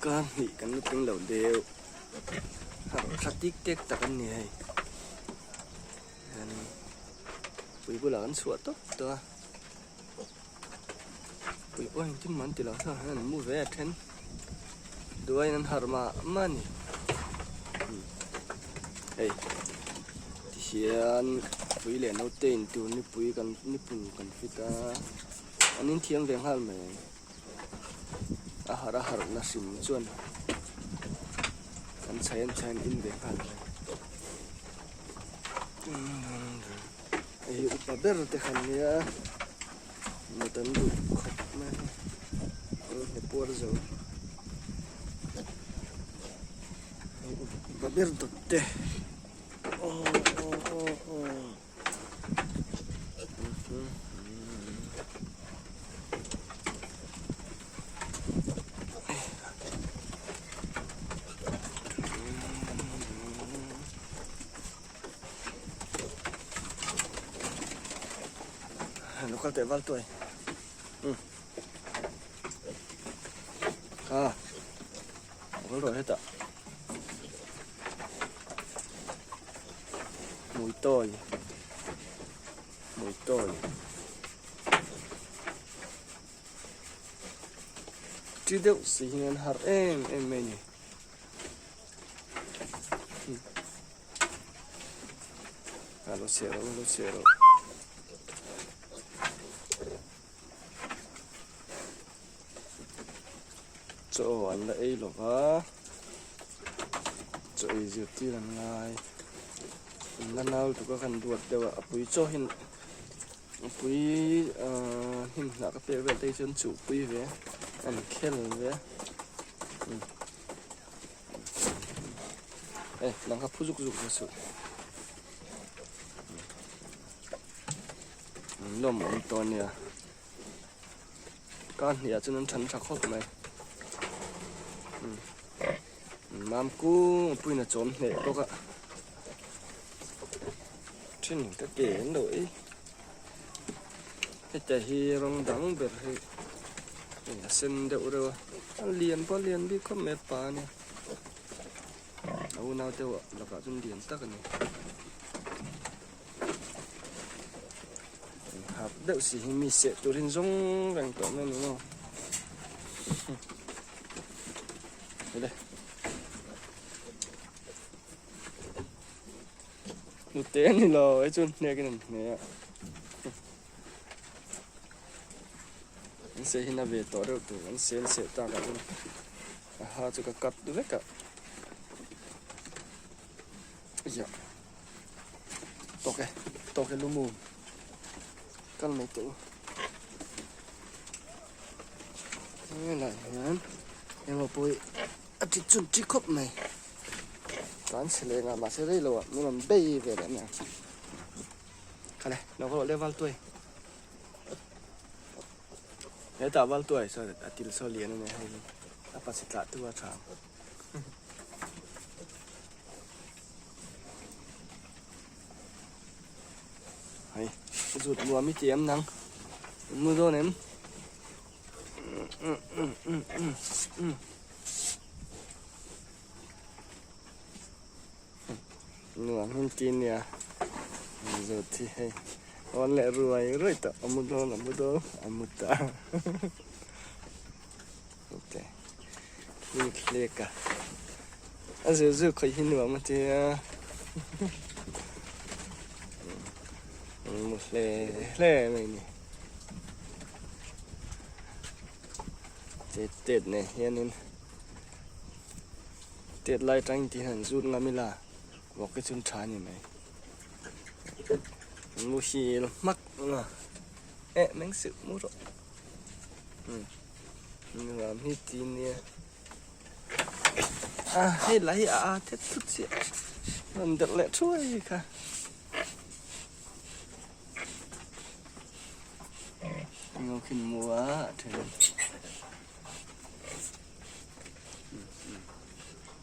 Kar hnih kan la tling lo deuh. Harh tha tik tek tak an ni hei. Hianin pui bulah kan chhuah tawp tawh a. Pui pawh engtin mah an ti lo thung a, an mu ve a then. Duaiin an harh mah mah a ni. Hei tihian pui leh naute in tur nipui kan nipun kan fit a, an inthiam ve nghal mai. A harh a harh na hrim chuan an chhai an chhai an in ve nghal mai. Hei hi upa ber te khan nia mut an duh khawp mai a an hne puar zo. Hei upa ber dawt te aw aw aw aw. Lo kal teh val tuai. Kha. Lo kal rawh hetah. Mui tawi mui tawi chi deuh si hian an harh em em mai a ni a lo chhiah rawh lo chhiah rawh. Chaw an la ei lo va, chaw ei zirtir an ngai. An la nau lutuk a kan duat deuh a, a pui chaw hian a pui ahh hnim hnah ka pek vel te hi chuan chuh pui ve a, an khel ve a. Hei nang kha phu zuk zuk ve suh. Lawm awm tawh a nia. Kar hnih ah chuan an than tha khawp mai. Mam kung a puiin a chawm hneh bawk a. Then ka ke an lo ei. Heta hi rawng dang ber hi a sen deuh reuh a. A lian pawh a lian bik khawp mai a pa a nia. A unau deuh lakah chuan lian tak a ni. Hap deuh si hi mi seh turin zawng reng tawh mai a ni maw. Hei le. Nute a ni lo, hei chuan hnek in an hne a. An seh hi na ve tawh reuh tur, an seh an seh tak ah chuan a ha chu ka cut vek a. Iya. Tawk e, tawk e lumu. Kal mai teh u. Helai hian engemaw pawh hi a ṭi chun ṭi khawp mai. Tlan chhe leh nghah mahse rei lo ah min rawn bei ve leh mai ang. Khale, lo ka rawh le val tuai. Hetah val tuai saw a til saw lian a nia hei hi. A pachhe tlah tu a ṭha ang. Hei zut nuam i ti em nang mu dawn em nuam hin ti nia zut hi hei awn leh ruai ruai tawh a mu dawn a mu dawn a mu ta. Hlek a a zir zir khawih hi nuam a tia mu hle hle mai ni tet tet nen hianin tet lai atangin ti hian an zut ngam ila vawk hi chu an tha a ni mai muhil hmak a eh meng suh mu rawh. Nuam hi ti nia a hei lah hi a a thet thut chiah rawn delh leh thuai kha ngo khin mu a then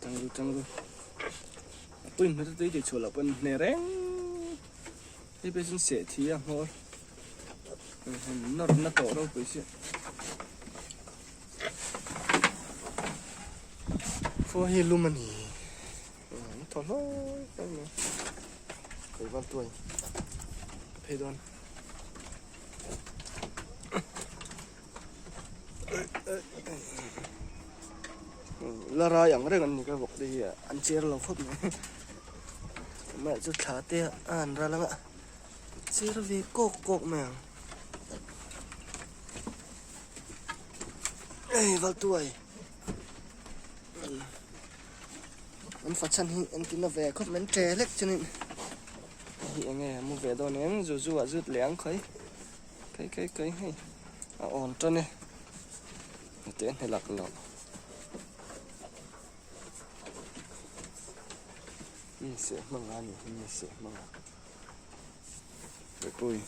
tang ru tang ru a pui hmu te tui tih chhuah loh pawn hne reng hei pawh hi chuan seh thi a hmawr. Nawr na tawh ropui si. Khua hi lum a ni. An thaw hlawi hlawi mai. Kei val tuai ka phei dawn. La rai ang reng an ni ka vawk te hi an cher lo khawp mai. Amah chu thla te a han ral ang a, cher ve kawk kawk mai ang. Ei val tuai. An fa chhan hi an tina ve khawp mai an ṭe hlek chuanin hei eng nge mu ve dawn em zu zu ah zut leh ang khawi kai kai kai hei a awn tan e hnute a hne lak loh mi seh hmang a ni hi mi seh hmang a mipui.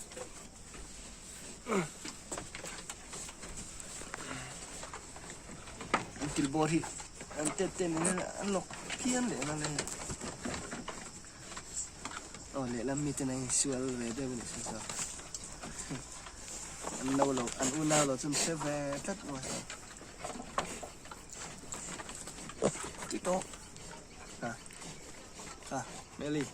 An kil bawr hi an tet te nen an lawk phian leh nang hei aw lehlam mi ten an insual ve deuh a nih chu chuan an no lo an unau lo chu an hre ve tlat mai ti tawh ha ha Meli.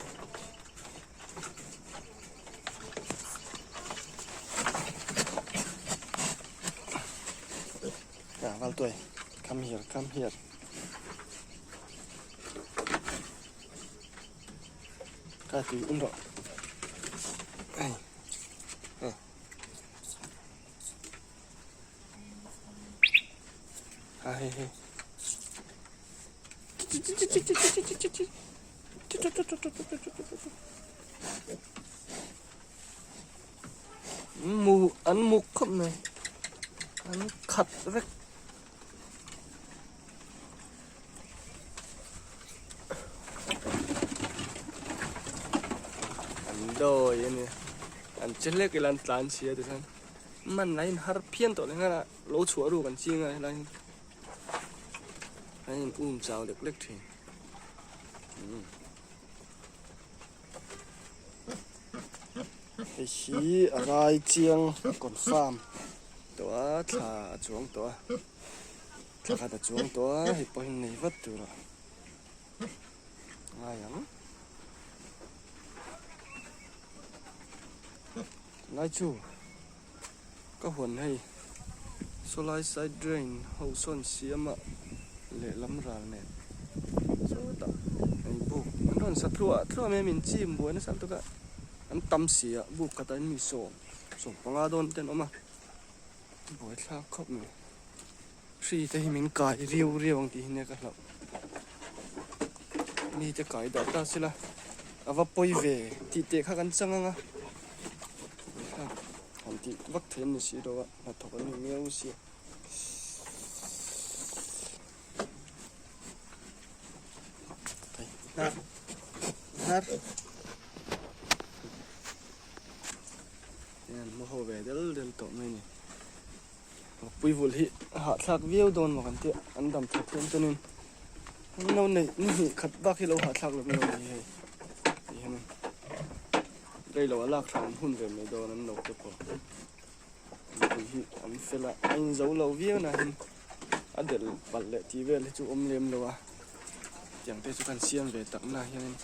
À, vào tuổi. Come here, come here. Ka tui in rawh. Hey. Hey. Ha hei hei. Mu an muk khawp mai an khat vek an dawi a nia an che hlek ila an tlan chhia tikhan man la in har phian tawh leh nghal a lo chhuah ruk an ching a helai hi. An in um chau lek lek thin. Hei hi a rai chiang confirm tawh a thla a chuang tawh a thla khat a chuang tawh a hei pawh hi nei vat tur a ngai ang. Tunlai chu. Ka huan hei sawlai side drain ho sawn siam a lehlam ral nen chutah hei buk an rawn sa thluah thluah mai a min chim buai nasa lutuk a an tam si a buk khatah hian mi 15 dawn te an awm a buaithlak khawp mai hri te hi min kai riau riau ang tih hi nia ka hlauh mi te kai dah ta sela a va pawi ve tih teh kha kan chang ang a. Han tih vak thei an ni si lo a, hnathawk an ni miau sia. Hnar hnar hian mu ho ve del del tawh mai a ni. Pui vul hi a hahthlak viau dawn maw kan tia an dam that hian chuanin an lo neih ni hnih khat bak hi lo hahthlak lo mai a ni hei ti hian rei lo a lak thla an hun ve mai dawn an lo te pawh an pui hi an fel a a inzo lo viau na hian a delh palh leh tih vel hi chu awm lem lo a tiang te chu kan siam ve tak na hianin.